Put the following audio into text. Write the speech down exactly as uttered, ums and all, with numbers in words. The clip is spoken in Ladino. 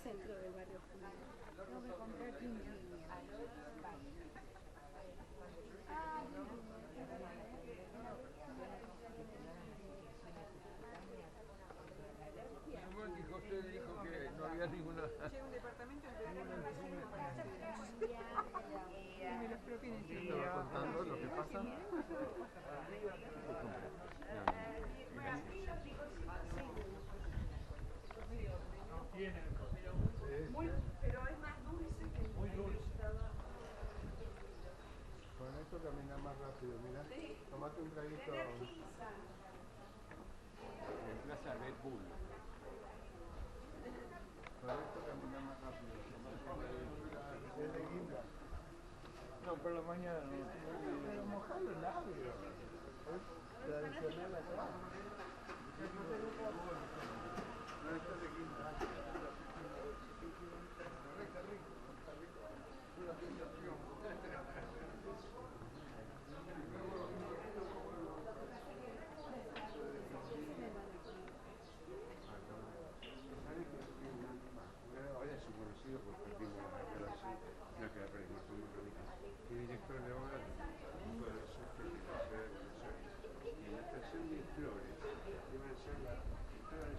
Sentro del barrio judeo. Tengo ke komprar quince. Jose dijo ke no avia ninguna. Che, un departamento entero en el vecino para... Y me los propina. Estava kontando lo ke pasa. Muy, pero es más dulce que el... Muy dulce. Con esto kaminas mas rapido, mira. Tomate un traguito. Remplaza Red Bull. Con esto kaminas mas rapido. Es de guinda. No, por la manyana no. Pero mojar los labios. Es tradisional acá. No, esto es de guinda. Está rico, está rico. Ahora es un konosido porke perdimos la relasion, no, ke la perdimos, fuimos radicales. El direktor de obra, todo eso, ke se fue a Buenos Aires. Y en la estasion de Flores iban a hacer la, toda la